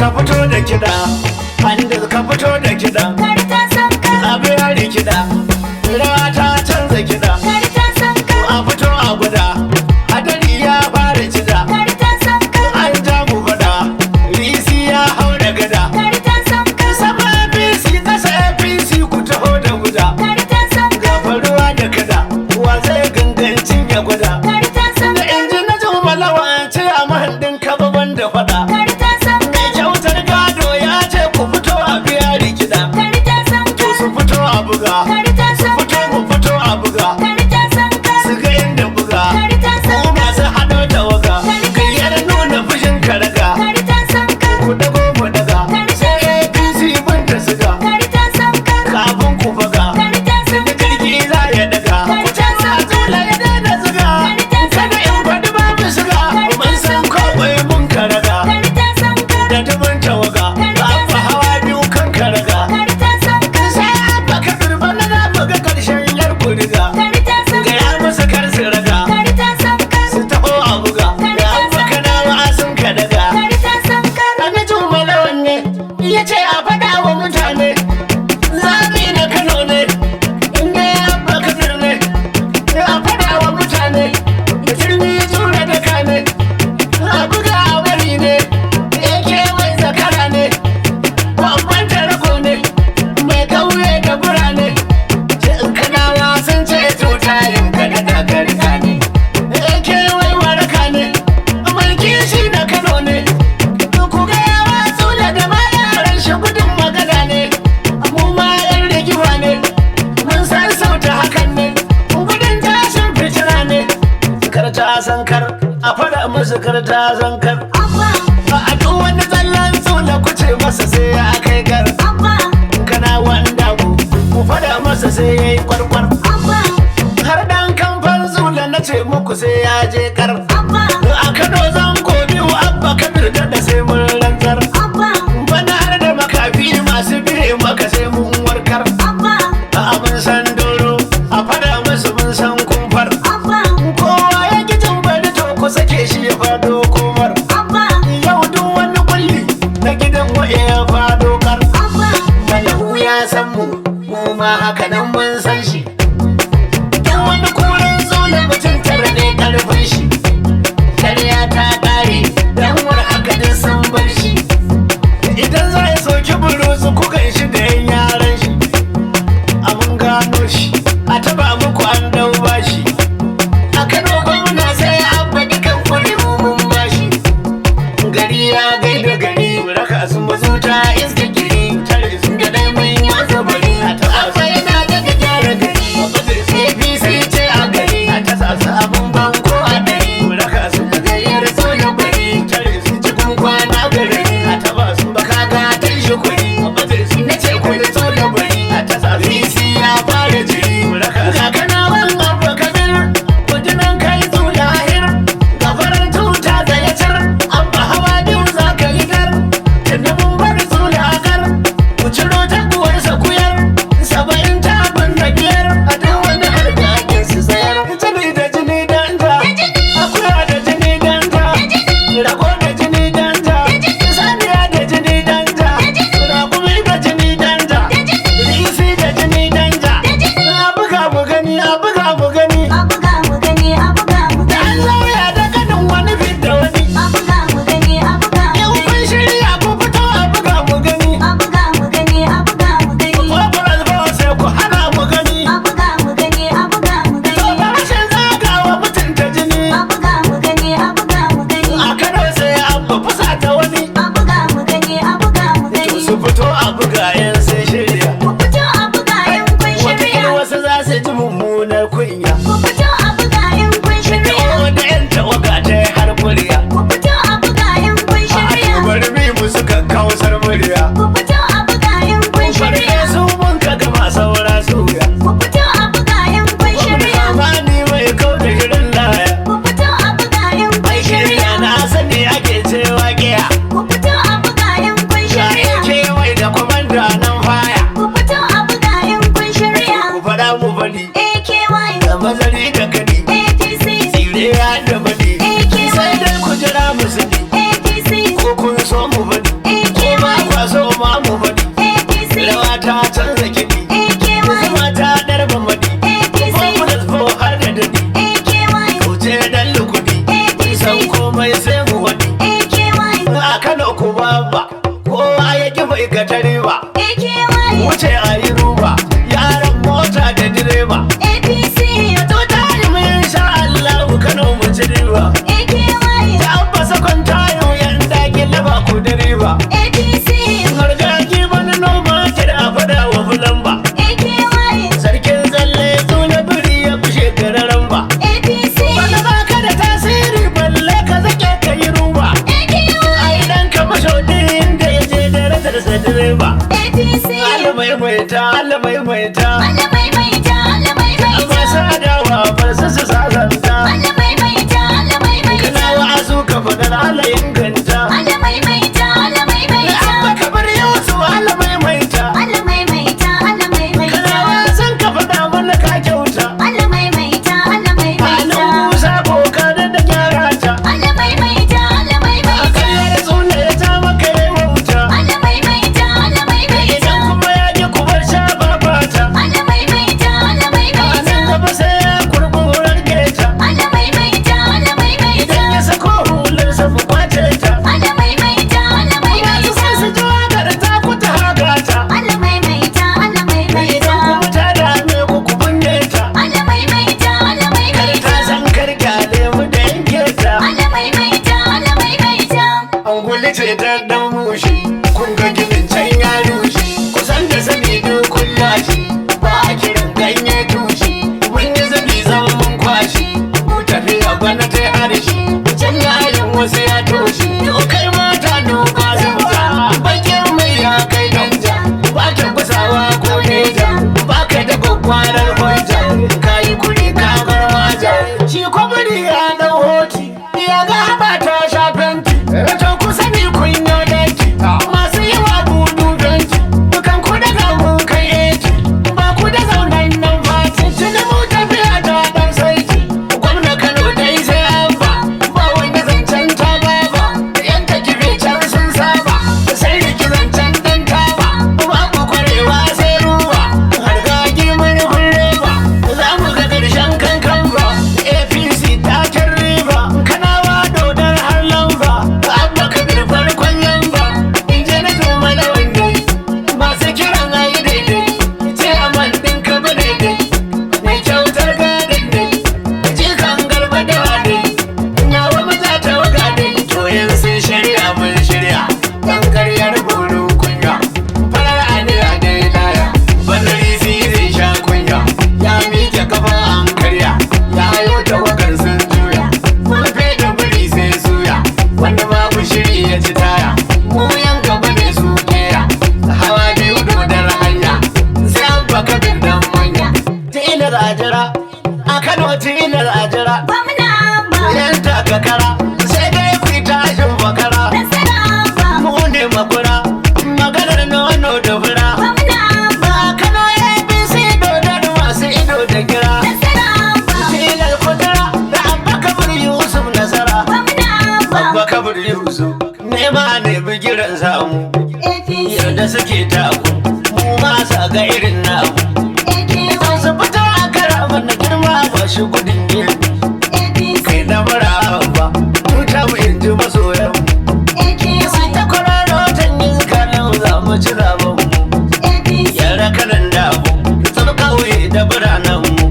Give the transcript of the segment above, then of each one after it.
Ka fito da kiɗa, Handil, ka fito da kiɗa. Karta sanka. Abu ya rikida, rawa ta canza kiɗa. Karta sanka. A fito a guda, hadari ya fara cida. Karta sanka. An ja mu faɗa, risi ya hau da gada. Karta sanka. Sama APC, ƙasa APC, ku taho da guda. Karta sanka. Gafaruwa da kada, wa zai gangancin ya gwada? Karta Da sanka. inji na jumalawa ce a mahandin kaba da faɗa. Karta sanka. Mai kyautar gado ya ce ku fito a biya rikida. Karta sanka. To su fito a buga. Karta sanka. Fito, mu fito a buga. Karta sanka. Su ga inda buga. Karta Ku sanka. masu haɗo tawaga, gayyar nuna fushin karaga. Karta sanka. Ku dago mu daga, sai APC bin ta siga. Karta sanka. Kafin ku buga, Karta da sanka. jirgi za ya daga. Ku ce sa tula ya daina ziga. Kada in faɗi babu siga, mun san kawai mun karaga. Karta sanka. Da dubin tawaga, babu hawa biyu kan karaga. Karta sanka. Sai abba ka turba na za mu ga ƙarshen yar kuriga. Karta sanka. Gaya musu kar su raga. Karta sanka. Su taho a buga, ga abba kanawa sun ka daga. Karta sanka. Namijin malawan ne ya ce a faɗa wa mutane, zaɓi na Kano ne, inda ya abba kabir ne. A faɗa wa mutane, turmi tura da kane, a buga a bari ne, yake mai zakara ne, babban tarko ne, mai kauye da birane. Kanawa sun ce tutayin kada da garka ne, yake wai waraka ne, mai kishi na Kano ne. Ku ga yawa tsula da ma yaran shi gudun magana ne, mu ma yan rigima ne, mun san sauta hakan ne, gudun tashin fitina ne. Kar ta san kar a fada musu, kar ta san kar. Abba. A duk wani tsallan tsula kuce masa sai ya kai gar. Abba. Kana wanda ku fada masa sai ya yi kwarkwar. Abba. Har dan kamfan zula na ce muku sai ya je kar. Abba. A Kano zan gobe wa Abba Kabir da sai mun rantsar. Abba. Bana har da makafi masu bire maka sai mun warkar. Abba. A mun san doro, a fada musu mun san kumfar. Abba. Kowa ya ki jin bari, to ku sake shi ya fado komar. Abba. Yau duk wani kulli na gidan wa'e ya fado kar. Abba. Malahu ya san mu, mu ma haka nan mun san shi. Duk wani kuren zola mutum tara ne karfin shi. Karya ta kare, dan war haka duk sun bar shiga ta riba. AKY. Wuce a yi ruba, yaran mota da direba. APC. To tayi mu insha Allah Kano mu ci riba. AKY. Ta abba sakon tayo yan daki laba ku direba. APC. Hargagi bana noma ta da fada wa fulamba. AKY. Sarkin tsalle tsula biri ya fi shekararan ba. APC. Bana baka da tasiri balle ka zake ka yi ruba. AKY. Ai dan ka mashaudi inda ya je darajarsa direba. APC. Allah maimaita, Allah maimaita. Allah maimaita, Allah maimaita. Masu adawa bar su su sasanta. Allah maimaita, Allah maimaita. Kana wa'azu ka faɗar Allah inganta. Allah maimaita, Allah maimaita. Abba Kabir Yusuf Allah maimaita. Allah maimaita, Allah maimaita. Kana wa'azin ka faɗa mana ka kyauta. Allah maimaita, Allah maimaita. Halin Musa boka da da gyara ta. Allah maimaita, Allah maimaita. Karyar tsula ya ta maka yi wauta. Allah maimaita, Allah maimaita. Idan kuma ya ji kubar sha babata. Allah maimaita, Allah A maimaita. nan gaba sai ya kurkurar geta. Allah maimaita, Allah maimaita. Idan ya sako hularsa mu kwace ta. Allah maimaita, Allah Masu maimaita. son su ji waƙar ta kuta hagata. Allah maimaita, Allah maimaita. Idan kuma ta dame ku ku binne ta. Allah maimaita, Allah maimaita. Ta san karkyale mu da yanke ta. Allah maimaita, Allah maimaita. Anguli ce ta dan mushe, kun ga ginin can ya rushe. Kusan da sani dukun lashe, ba a kiran ganye tushe. Mun yi zubi zan mun kwashe, mu tafiya bana ta harshe. Can yayin wasu ya toshe, kai mata doka zuba. Bakin mai ya kai danja, ba ta kusawa ko neja. Ba ka da kwakwarar hujja, ka yi kuri ka bar maja. Shi kwamari ya dau hoti, ya ga haɓa ta sha fenti. To ku sani kun yi danki, masu yi wa budu fenti. Dukan ku daga mun kai eti, ba ku da zaunan nan fati. Tuni mu tafiya ta dan saiti, gwamna Kano dai sai abba. Ba wani zancen ta baba, yan takife can sun saba. Sai riki zancen dan taba, babu kwarewa sai ruwa. Har gagi murhun roba, za mu ga ƙarshen kankan ba. APC ta cin riba, kanawa dodar har lamba. Abba Kabir farkon lamba, in je na tuma da wanda. Masu kiran ayi daidai, ce aman ɗin ka ba daidai. Mai kyautar gadin dai, jikan garba da wade. Yawa maza ta waga dai, to yin sun shirya mun shirya. Dan karyar buru kunya, farar aniya dai laya. Bandari zai sha kunya, ya miƙe kafa an karya. Ya yo tawagar sun juya, fulfe da biri sai suya. Wanda babu shiri ya ci taya, mu yan gaba ne su kera. Hawa biyu dodar hanya, sai an baka dan manya. Tilar ajira, a Kano tilar ajira. Gwamna Abba. Yan takakara, sai dai ku yi tashin bakara. Nasara Abba. Mu ne makura, maganar nono da fura. Gwamna Abba. Ba Kano APC dodar masu ido da gira. Nasara Abba. Tilar kudura da Abba Kabir Yusuf nasara. Gwamna Abba. Abba Kabir Yusuf, nema ne bigiran samu. APC. Yarda suke taku, mu ma sa ga irin namu. AKY. Su fito a kara mana girma ba shi gudun girbi. APC. Kai na mara ba, tuta mu in ji masoyan mu. AKY. Ta kwararo tan iska nan za mu ci zaben mu. APC. Yara kanan dabo, tsar kauye da biranen mu.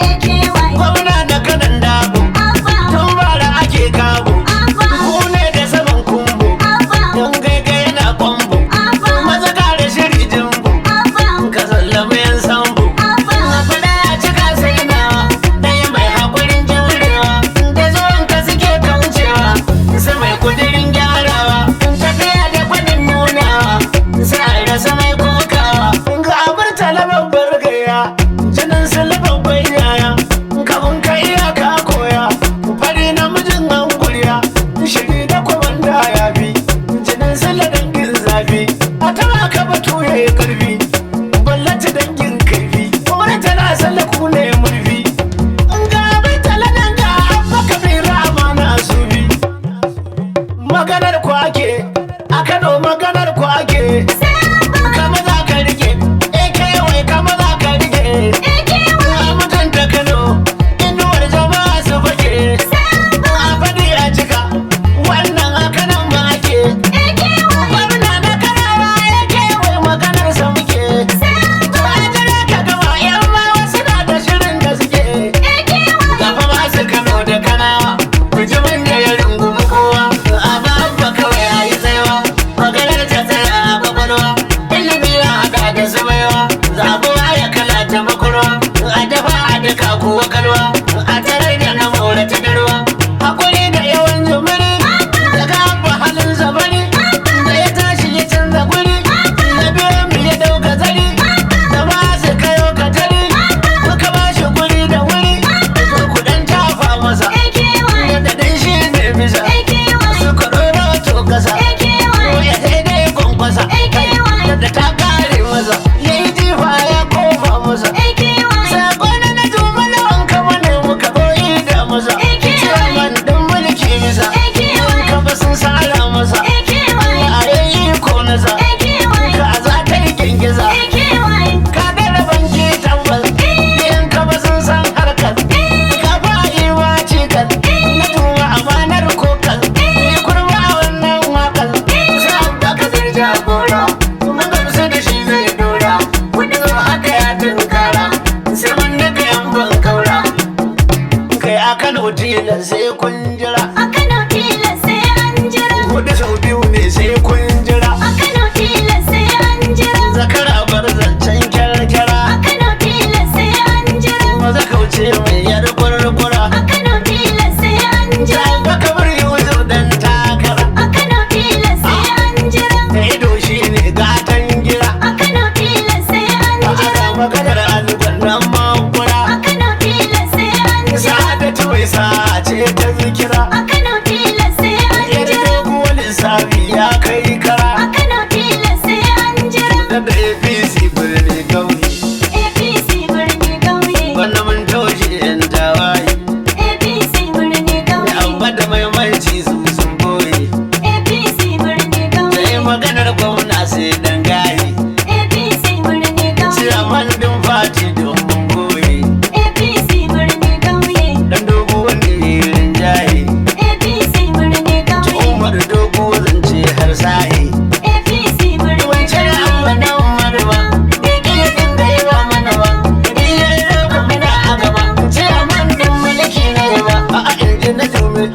AKY. Gwamna na kanan dabo, Abba. tun bara ake kabo. Abba. Ku ne da saman kumbo, Abba. don gaigai yana kwambo. Abba. Maza kare shiri jimbo, Abba. ka sallame yan sambo. Abba. Na faɗa a cika sai nawa, ɗaya mai haƙurin jurewa. Da zuwan ka suke kaucewa, sai mai kudirin gyarawa. Tafiya da gwanin nunawa, sai a rasa mai kokawa. Ga abar talaban gaya, jinin silban yaya. Kafin ka iya ka koya, fari namijin an kuriya. Shiri da kwamanda ya fi, jinin sila dangin zafi. A taba ka batu ya yi ƙarfi. Ballata dangin kaifi kuma tana sallaku ne murfi in ga bai talalan ga abba kabira amana sufi maganar ku ake a Kano maganar ku ake kama za ka rike AKY kama za ka rike AKY. a mutunta Kano inuwar jama'a su fake a faɗi a cika wannan a kanan ma ake AKY. gwamna na karawa AKY jira. A Kano tilas sai an Yar jira. doguwar lissafi ya kai kara. A Kano tilas sai an jira. Da APC birni kauye. APC birni kauye. Bana mun toshe yan tawaye. APC birni kauye. Amma da maimanci su sun boye. APC birni Sai kauye. maganar gwamna sai dan gaye. APC birni kauye. Ciyaman din fati don mun goye. APC birni kauye. Dan dogo wanda ya rinjaye. APC birni kauye. Umar dogo zance har sahi. APC birni Wancan kauye. amma na Umar ba. Bai dinga yi wa mana ba. Ni ya roƙa muna a gaba. Ciyaman din mulki ne ba. A'a inji na jume.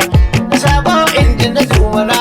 Sabo inji na jume na